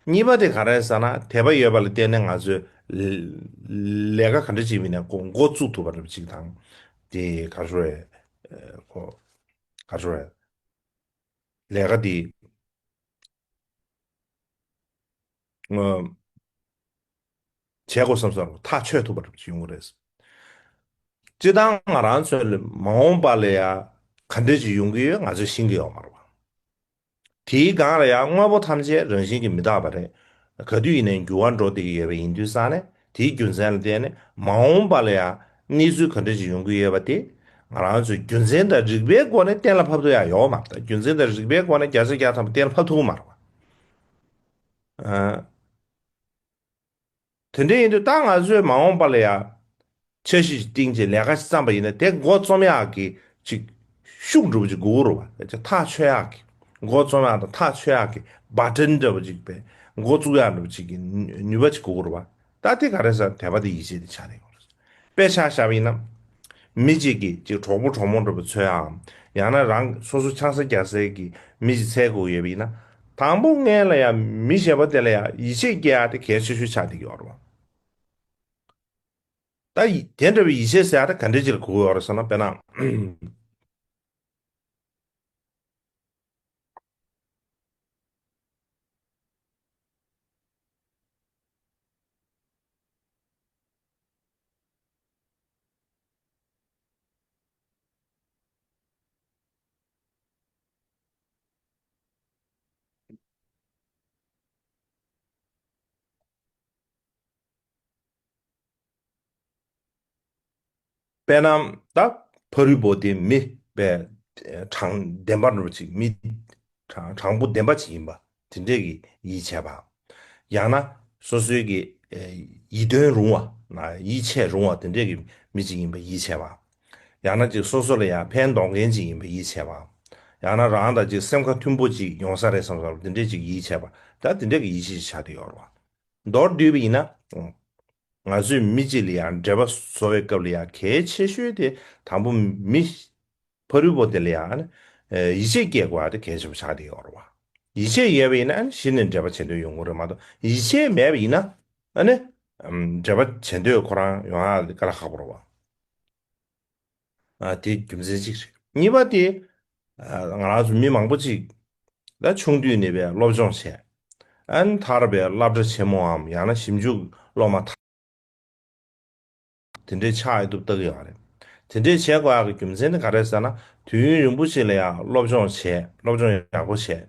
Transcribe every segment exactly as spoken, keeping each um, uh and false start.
གཉིས་པ་དེ་ག་རེ་ཟེར་ན། དད་པ་ཡོད་པ་ལ་བརྟེན་ནས་ང་ཚོས་ལས་ཀ་ག་འདྲ་ཅིག་ཡིན་ན་ཁོ་འགོ་བཙུགས་ཐུབ་པ་འདྲ་པོ་ཅིག་དང་། དེ་ག་རེ་ཟེར་དགོས་རེད། ཁོ་ག་རེ་ཟེར་དགོས་རེད། ལས་ཀ་དེ་ང་བྱེད་དགོས་བསམ་སོང་ཐག་ཆོད་ཐུབ་པ་འདྲ་པོ་ཅིག་ཡོང་གི་རེད། སྤྱིར་བཏང་ང་རང་ཚོའི་མ་འོངས་པ་ལ་ཡ་ག་འདྲ་ཅིག་ཡོང་གི་ཡོད་ང་ཚོས་ཤེས་ཀྱི་ཡོད་མ་རེད་པ། དེའི་སྒང་ལ་ཡང་དངོས་པོ་ཐམས་ཅད་རང་བཞིན་གྱིས་མི་རྟག་པ་རེད། ག་དུས་ཡིན་ནའི་འགྱུར་བ་འགྲོ་བསྡད་ཀྱི་ཡོད་པ་ཡིན་དུས་ཙང་ནས། དེའི་རྒྱུ་མཚན་ལ་བརྟེན་ནས་མ་འོངས་པ་ལ་ཡང་གནས་ཚུལ་ག་འདྲ་ཞིག་ཡོང་གི་ཡོད་པ་དེ། ང་རང་ཚོས་རྒྱུ་མཚན་དང་རིགས་པའི་སྒོ་ནས་གཏན་ལ་ཕབ་ཐུབ་ཡ་ཡོད་མ་རེད། རྒྱུ་མཚན་དང་རིགས་པའི་སྒོ་ནས་བརྒྱ་ཆ་བརྒྱ་ཐམ་པ་གཏན་ལ་ཕབ་ཐུབ་ཀྱི་མ་རེད་པ། ཨ། དེ་འདྲ་ཡིན་དུས་ད་ང་ཚོས་མ་འོངས་པ་ལ་ཡ་འཆར་གཞི་ཞིག་བཏིང་བྱས་ལས་ཀ་ཞིག་བརྩམས་པ་ཡིན་ན། དེ་འགོ་རྩོམ་ཡག་གི་ཅིག་ཤུགས་འདྲ་པོ་ཅིག་དགོས་ཀྱི་རེད་པ། ཐག་ཆོད་ཡག་གི། འགོ་རྩོམ་ཡག་དང་ཐག་ཆོད་ཡག་གི་བ་ཊན་འདྲ་པོ་ཅིག་པའི་འགོ་བཙུགས་ཡག་འདྲ་པོ་ཅིག་གི་ནུས་པ་ཅིག་དགོས་ཀྱི་རེད་པ། ད་དེ་ག་རེ་ཟེར། དད་པ་དང་ཡིད་ཆེས་དེ་ཆགས་ནས་ཡོད་རེད། དཔེ་ཆ་བཞག་པ་ཡིན་ན། མི་གཅིག་གིས་ཅིག་གྲོགས་པོ་གྲོགས་མོ་འདྲ་པོ་འཚོལ་ཡག་ཡང་ན་རང་སོ་སོ་ཆང་ས་རྒྱག་སའི་གི་མི་ཞིག་འཚོལ་དགོས་ཡོད་པ་ཡིན་ན། དང་པོ་སྔོན་ལ་ཡ་མི་གཞན་པ་དེ་ལ་ཡ་ཡིད་ཆེས་སྐྱེ་ཡག་དེ་གལ་ཆེ་ཤོས་ཆགས་བསྡད་ཀྱི་ཡོད་རེད་པ། ད་ཡི་དེ་འདྲ་བའི་ཡིད་ཆེས་ཟེར་ཡག་དེ་ག་འདྲ་ཅིག་ལ་གོ་གི་ཡོད་རེད་ཟེར་ན། དཔེར་ན། དཔེར་ན། ད་ཕ་རོལ་པོ་དེ་མི་དཔེ་དྲང་བདེན་པ་འདྲ་པོ་ཅིག་མི་དྲང་དྲང་པོ་བདེན་པ་ཅིག་ཡིན་པ་དེ་འདྲས་ཀྱི་ཡིད་ཆེས་པ། ཡང་ན་སོ་སོའི་གི་ཡིད་རྟོན་རུང་བ། ཡིད་ཆེས་རུང་བ་དེ་འདྲས་ཀྱི་མི་ཅིག་ཡིན་པ་ཡིད་ཆེས་པ། ཡང་ན་ཅིག་སོ་སོ་ལ་ཡང་ཕན་འདོགས་མཁན་ཅིག་ཡིན་པ་ཡིད་ཆེས་པ། ཡང་ན་རང་དང་ཅིག་སེམས་ཁ་མཐུན་པོ་ཅིག་ཡོང་ས་རེད་བསམ་ས་དེ་འདྲས་ཅིག་ཡིད་ཆེས་པ། ད་དེ་འདྲས་ཀྱི་ཡིད་ཆེས་ཆགས་བསྡད་ཡོད་རེད་པ། མདོར་བསྡུས་པ་ཡིན་ན། ང་ཚོས་མི་གཅིག་ལ་ཡང་འབྲེལ་བ་བཟོ་བའི་སྐབས་ལ་ཡང་གལ་ཆེ་ཤོས་དེ། དང་པོ་མི་ཕ་རོལ་པོ་དེ་ལ་ཡང་ཡིད་ཆེས་སྐྱེ་དགོས་པ་དེ་གལ་ཆེན་པོ་ཆགས་བསྡད་ཡོད་རེད་པ། ཡིད་ཆེས་ཡོད་པ་ཡིན་ན་གཞི་ནས་འབྲེལ་བ་བྱེད་འདོད་ཡོང་གི་རེད་མ་གཏོགས། ཡིད་ཆེས་མེད་པ་ཡིན་ན་ཨ་ནི་འབྲེལ་བ་བྱེད་འདོད་ཁོ་རང་ཡོང་ཡག་དེ་དཀའ་ལས་ཁག་པོ་རེད་པ། ཨ། དེ་རྒྱུ་མཚན་གཅིག་རེད། གཉིས་པ་དེ། ཨ། ང་རང་ཚོ་མི་མང་པོ་ཅིག་ད་ཆུང་དུས་ནས་པའི་སློབ་སྦྱོང་བྱས། ཨ་ནི་མཐར་པའི་སློབ་གྲྭ་ཆེན་མོའམ་ཡང་ན་ཞིབ་འཇུག་སློབ་མ་དེ་འདྲའི་ཆགས་ཡོང་དུས་ལྟ་གི་ཡོད་རེད། དེ་འདྲའི་བྱེད་དགོས་ཡག་གི་རྒྱུ་མཚན་དེ་ག་རེ་ཟེར་ན། དུས་ཡུན་རིང་པོ་ཞིག་ལ་ཡང་སློབ་སྦྱོང་བྱས། སློབ་སྦྱོང་ཡག་པོ་བྱས།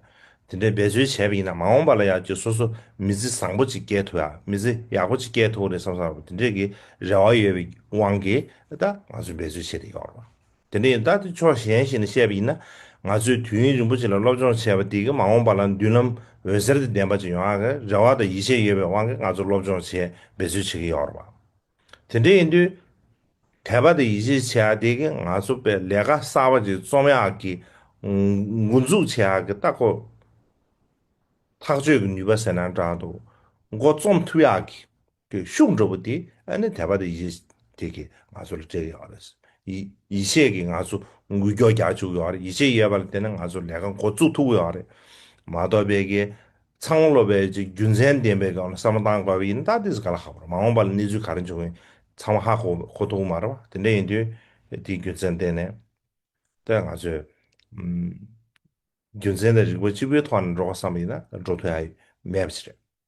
དེ་འདྲའི་འབད་རྩོལ་བྱས་པ་ཡིན་ན། མ་འོངས་པ་ལ་ཡང་ཅིག་སོ་སོ་མི་ཚེ་བཟང་པོ་ཅིག་སྐྱེལ་ཐུབ་ཡ། མི་ཚེ་ཡག་པོ་ཅིག་སྐྱེལ་ཐུབ་རེད་བསམ་བསམ་དེ་འདྲའི་གི་རེ་བ་ཡོད་པའི་དབང་གིས་ད་ང་ཚོས་འབད་རྩོལ་བྱས་བསྡད་ཡོད་རེད་པ། དེ་འདྲ་ཡིན་ད་དེ་ཕྱོགས་གཞན་ཞིག་ནས་བཤད་པ་ཡིན་ན། ང་ཚོས་དུས་ཡུན་རིང་པོ་ཅིག་ལ་སློབ་སྦྱོང་བྱས་པ་དེ་གིས་མ་འོངས་པ་ལ་མདུན་ལམ་འོད་གསལ་དང་ལྡན་པ་ཅིག་ཡོང་ཡག་གི་རེ་བ་དང་ཡིད་ཆེས་ཡོད་པའི་དབང་གིས་ང་ཚོ་སློབ་སྦྱོང་བྱས་འབད་རྩོལ་བྱེད་ཀྱི་ཡོད་རེད་པ། དེ་འདྲ་ཡིན་དུས། དད་པ་དང་ཡིད་ཆེས་བྱེད་ཡག་དེ་གིས་ང་ཚོ་དཔེ་ལས་ཀ་གསར་པ་ཅིག་རྩོམ་ཡག་གི་འགོ་འཛུགས་བྱེད་ཡག་གི་ལྟ་སྐོར། ཐག་གཅོད་ཀྱི་ནུས་པ་ཟེར་ན་འདྲ་འདུག་འགོ་རྩོམ་ཐུབ་ཡག་གི་ཤུགས་འདྲ་པོ་དེ་ཨ་ནི་དད་པ་དང་ཡིད་ཆེས་དེ་གིས་ང་ཚོ་ལ་སྤྲད་ཡོད་རེད། ཡིད་ཡིད་ཆེས་ཀྱིས་ང་ཚོ་འགུལ་སྐྱོད་རྒྱག་བཅུག་ཡོད་རེད། ཡིད་ཆེས་ཡོད་པ་ལ་བརྟེན་ནས་ང་ཚོ་ལས་ཀ་འགོ་བཙུགས་ཐུབ་ཀྱི་ཡོད་རེད། མ་གཏོགས་པའི་གི་ཚང་མ་ལོ་པའི་ཅིག་རྒྱུ་མཚན་ལྡན་པའི་སྒང་ལ་བསམ་བློ་བཏང་དགོས་པ་ཡིན་ན། ད་དེ་ཚོ་དཀའ་ལས་ཁག་པོ་རེད། མ་འོངས་པ་ལ་གནས་ཚུལ་ག་རེ་འབྱུང་གི་ཡིན་ཚང་མ་ཧ་གོ་གོ་ཐུབ་ཀྱི་མ་རེད་པ། དེ་འདྲ་ཡིན་དུས་དེའི་རྒྱུ་མཚན་བརྟེན་ནས། ད་ང་ཚོས་ཨམ། རྒྱུ་མཚན་དང་རིགས་པ་གཅིག་པུའི་ཐོག་ནས་འགྲོ་དགོས་བསམ་པ་ཡིན་ན་འགྲོ་ཐུབ་ཡ་མེད་པ་ཞིག་རེད།